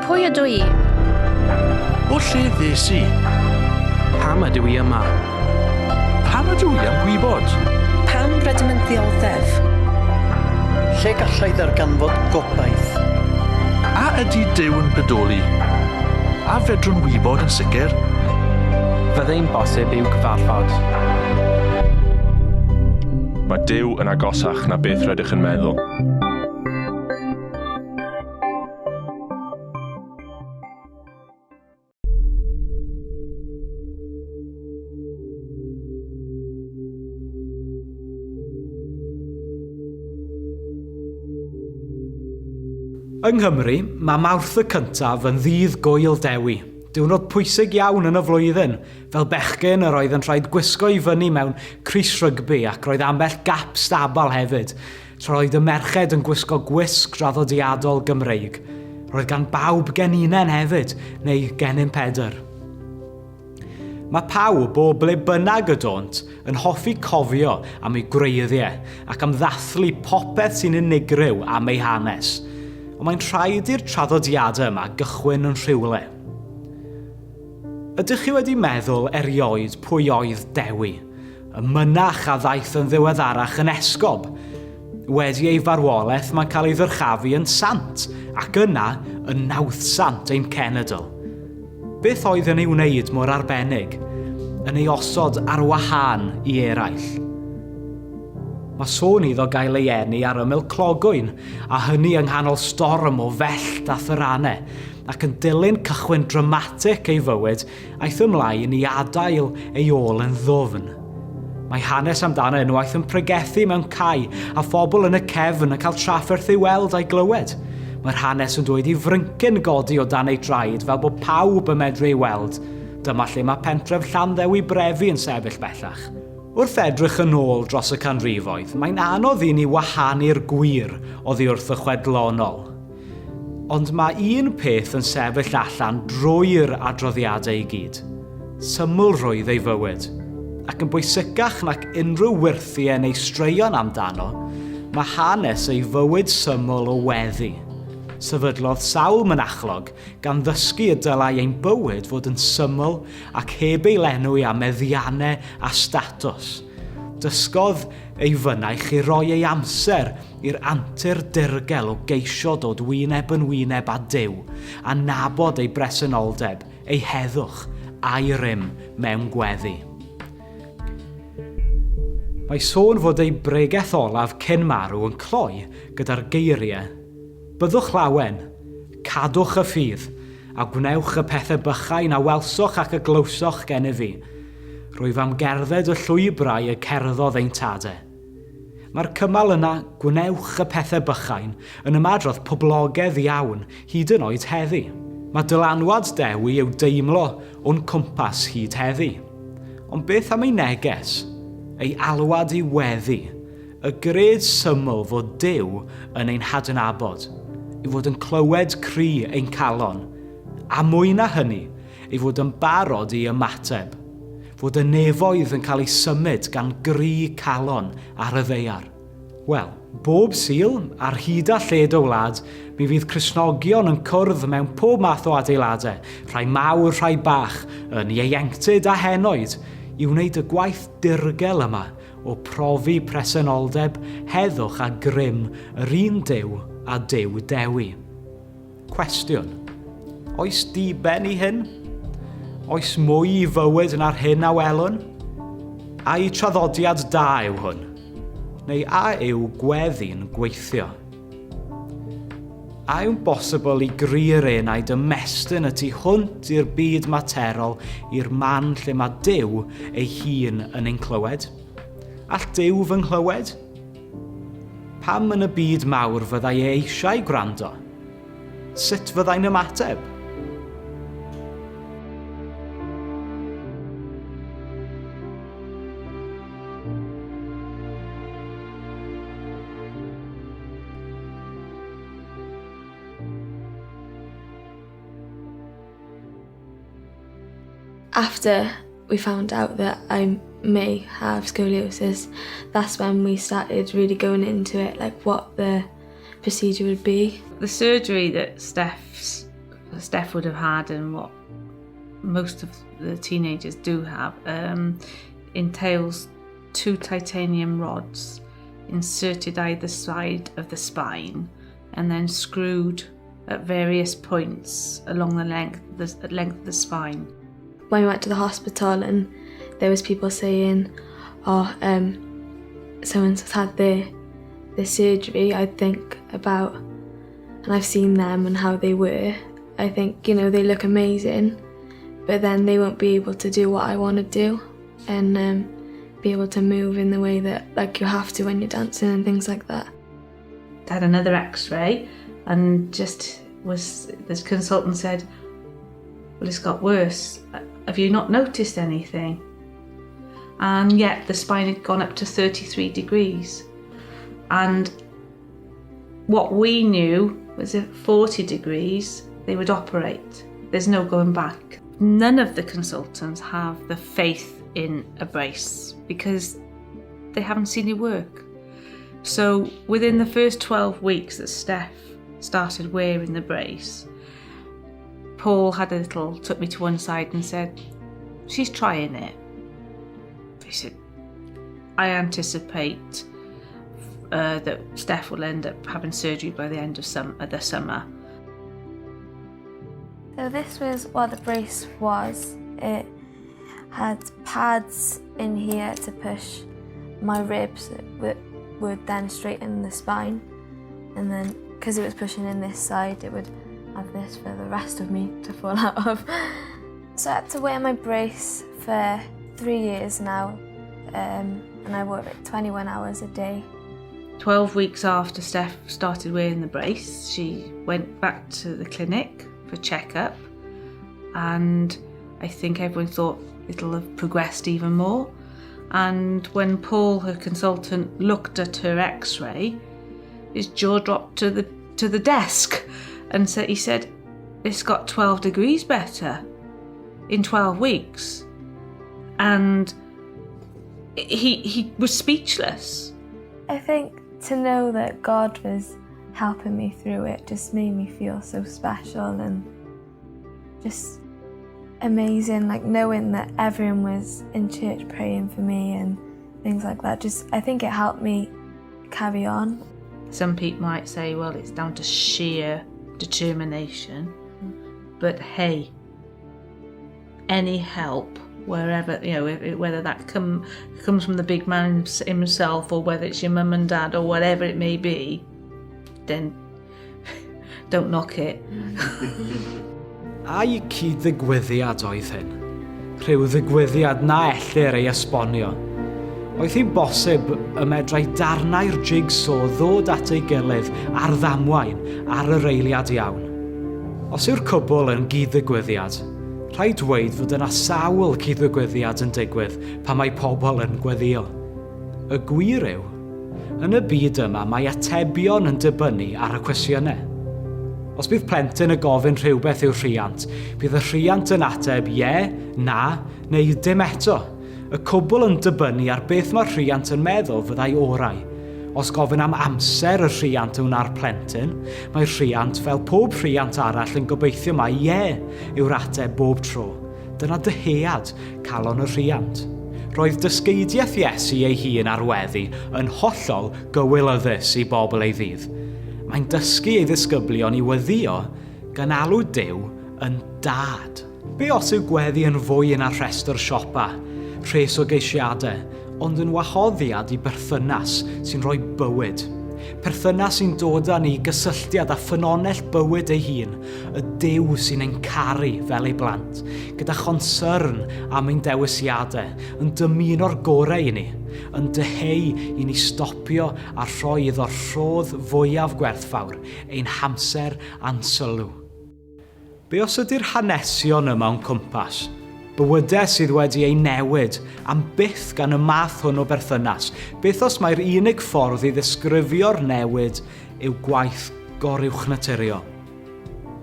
Pwy ydw i? O lle ddes i? Pam ydw i yma? Pam ydw i am gwybod? Pam rydym yn ddioddef? Lle gallai ddarganfod gobaith? A ydy Duw yn bodoli? A fedrwn wybod yn sicr? Fyddai'n bosib i'w gyfarfod? Mae Duw yn agosach na beth rydych yn meddwl. Yng Nghymru, mae Mawrth y Cyntaf yn ddydd Gŵyl Dewi, diwrnod pwysig iawn yn y flwyddyn. Fel bechgyn, yr oedd yn rhaid gwisgo i fyny mewn crys rygbi ac roedd ambell gap stabal hefyd. Tra oedd y merched yn gwisgo gwisg draddodiadol Gymreig, roedd gan bawb geninen hefyd, neu gennin Pedr. Mae pawb, o ble bynnag y dônt, yn hoffi cofio am eu gwreiddiau ac am ddathlu popeth sy'n unigryw am eu hanes. Ond mae'n rhaid i'r traddodiadau yma gychwyn yn rhywle. Ydych chi wedi meddwl erioed pwy oedd Dewi, y mynach a ddaeth yn ddiweddarach yn esgob? Wedi ei farwolaeth mae'n cael ei ddyrchafu yn sant, ac yna yn nawddsant ein cenedl. Beth oedd yn ei wneud mor arbennig, yn ei osod ar wahân i eraill? Mae sôn iddo gael ei eni ar ymyl clogwyn, a hynny yng nghanol storm o fellt a thyranau, ac yn dilyn cychwyn dramatig ei fywyd, aeth ymlaen i adael ei ôl yn ddwfn. Mae hanes amdano unwaith yn pregethu mewn cae a phobl yn y cefn yn cael trafferth ei weld a'i glywed. Mae'r hanes yn dweud i fryncyn godi o dan ei draed fel bod pawb yn medru ei weld. Dyma lle mae pentref Llanddewi Brefi yn sefyll bellach. Wrth edrych yn ôl dros y canrifoedd, mae'n anodd i ni wahanu'r gwir oddi wrth y chwedlonol. Ond mae un peth yn sefyll allan drwy'r adroddiadau i gyd, symlrwydd ei fywyd. Ac yn bwysicach nac unrhyw wyrthiau neu straeon amdano, mae hanes ei fywyd syml o weddi. Sefydlodd sawl mynachlog gan ddysgu y dylai ein bywyd fod yn syml ac heb ei lenwi â meddiannau a statws. Dysgodd ei fynaich i roi ei amser i'r antur dirgel o geisio dod wyneb yn wyneb â Duw, a nabod ei bresenoldeb, ei heddwch, a'i rym mewn gweddi. Mae sôn fod ei bregeth olaf cyn marw yn cloi gyda'r geiriau, Byddwch lawen, cadwch y ffydd, a gwnewch y pethau bychain a welsoch ac a glywsoch gennyf fi. Rwyf am gerdded y llwybrau y cerddodd ein tadau. Mae'r cymal yna, 'Gwnewch y pethau bychain', yn ymadrodd poblogedd iawn, hyd yn oed heddi. Mae dylanwad Dewi i'w deimlo o'n cwmpas hyd heddi. Ond beth am ei neges? Ei alwad i weddi? Y gred syml fod Duw yn ein hadnabod, ei fod yn clywed cri ein calon, a mwy na hynny, ei fod yn barod i ymateb, fod y nefoedd yn cael eu symud gan gri calon ar y ddaear. Wel, bob Sul, ar hyd a lled y wlad, mi fydd Cristnogion yn cwrdd mewn pob math o adeiladau, rhai mawr, rhai bach, yn ieuenctid a henoed, i wneud y gwaith dirgel yma o profi presenoldeb, heddwch a grym yr un Duw a Duw Dewi. Cwestiwn. Oes diben i hyn? Oes mwy i fywyd na'r hyn a welwn? Ai traddodiad da yw hwn? Neu a yw gweddi'n gweithio? A yw'n bosibl i gri'r enaid ymestyn y tu hwnt i'r byd materol i'r man lle mae Duw ei hun yn ein clywed? All Duw fy nghlywed? Pam yn y byd mawr fyddai e eisiau gwrando? Sut fyddai'n ymateb? After we found out that I may have scoliosis, that's when we started really going into it, like what the procedure would be. The surgery that Steph's Steph would have had and what most of the teenagers do have um, entails two titanium rods inserted either side of the spine and then screwed at various points along the length, the length of the spine. When we went to the hospital and there was people saying, oh, um, so-and-so's had their, their surgery, I'd think about, and I've seen them and how they were. I think, you know, they look amazing, but then they won't be able to do what I want to do and um, be able to move in the way that like you have to when you're dancing and things like that. Had another x-ray and just was this consultant said, well, it's got worse. Have you not noticed anything? And yet the spine had gone up to 33 degrees. And what we knew was at 40 degrees, they would operate. There's no going back. None of the consultants have the faith in a brace because they haven't seen it work. So within the first 12 weeks that Steph started wearing the brace, Paul had a little, took me to one side and said, she's trying it. He said, I anticipate uh, that Steph will end up having surgery by the end of some, uh, the summer. So this was what the brace was. It had pads in here to push my ribs that would then straighten the spine. And then, because it was pushing in this side, it would have this for the rest of me to fall out of. So I had to wear my brace for three years now, um, and I wore it 21 hours a day. 12 weeks after Steph started wearing the brace, she went back to the clinic for checkup, and I think everyone thought it'll have progressed even more. And when Paul, her consultant, looked at her x-ray, his jaw dropped to the to the desk and so he said, It's got 12 degrees better in 12 weeks. And he he was speechless. I think to know that God was helping me through it just made me feel so special and just amazing like knowing that everyone was in church praying for me and things like that just I think it helped me carry on. Some people might say well it's down to sheer determination but hey any help wherever you know whether that come comes from the big man himself or whether it's your mum and dad or whatever it may be then don't knock it. Ai cyd-ddigwyddiad oedd hyn? Rhyw ddigwyddiad na ellir ei esbonio. Oedd hi'n bosib y medrai darnau'r jig-so ddod at ei gilydd ar ddamwain ar yr eiliad iawn? Os yw'r cwbl yn gyd-ddigwyddiad, rhaid dweud fod yna sawl cyd-ddigwyddiad yn digwydd pan mae pobl yn gweddïo. Y gwir yw, yn y byd yma mae atebion yn dibynnu ar y cwestiynau. Os bydd plentyn y gofyn rhywbeth i'w rhiant, bydd y rhiant yn ateb ie, na, neu dim eto. Y cwbl yn dibynnu ar beth mae'r rhiant yn meddwl fyddai orau. Os gofyn am amser y rhiant wna'r plentyn, mae'r rhiant, fel pob rhiant arall, yn gobeithio mai ie yw'r ateb bob tro. Dyna dyhead calon y rhiant. Roedd dysgeidiaeth Iesu ei hun ar weddi yn hollol gywilyddus i bobl ei ddydd. Mae'n dysgu ei ddisgyblion i weddïo gan alw Duw yn Dad. Be os yw gweddi yn fwy na rhestr siopa, rhes o geisiadau, ond yn wahoddiad i berthynas sy'n rhoi bywyd? Perthynas sy'n dod â ni i gysylltiad â ffynonell bywyd ei hun, y Duw sy'n ein caru fel ei blant, gyda chonsyrn am ein dewisiadau, yn dymuno'r gorau i ni, yn dyheu i ni stopio a rhoi iddo'r rhodd fwyaf gwerthfawr, ein hamser a'n sylw. Be os ydy'r hanesion yma o'n cwmpas? Bywydau sydd wedi eu newid am byth gan y math hwn o berthynas. Beth os mai'r unig ffordd i ddisgrifio'r newid yw gwaith goruwchnaturiol?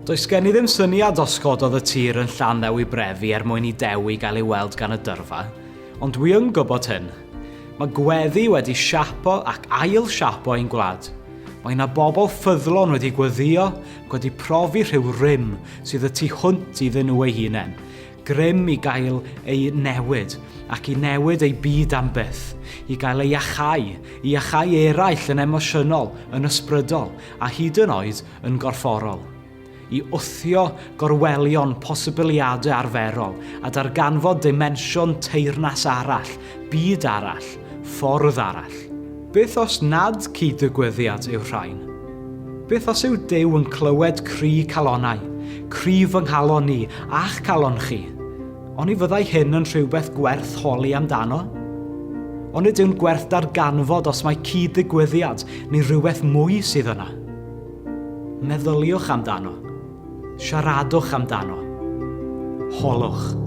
Does gen i ddim syniad os cododd y tir yn Llanddewi Brefi er mwyn i Dewi gael ei weld gan y dyrfa, ond dwi yn gwybod hyn. Mae gweddi wedi siapo ac ail-siapo ein gwlad. Mae yna bobl ffyddlon wedi gweddïo ac wedi profi rhyw rym sydd y tu hwnt iddyn nhw eu hunain, grym i gael eu newid ac i newid eu byd am byth, i gael eu iachau, i iachau eraill yn emosiynol, yn ysbrydol a hyd yn oed yn gorfforol. I wthio gorwelion posibiliadau arferol a darganfod dimensiwn teyrnas arall, byd arall, ffordd arall. Beth os nad cyd-ddigwyddiad yw'r rhain? Beth os yw Duw yn clywed cri calonnau, cri fy nghalon i a'ch calon chi? Oni fyddai hyn yn rhywbeth gwerth holi amdano? Onid yw'n gwerth darganfod os mae cyd-ddigwyddiad neu rhywbeth mwy sydd yna? Meddyliwch amdano. Siaradwch amdano. Holwch.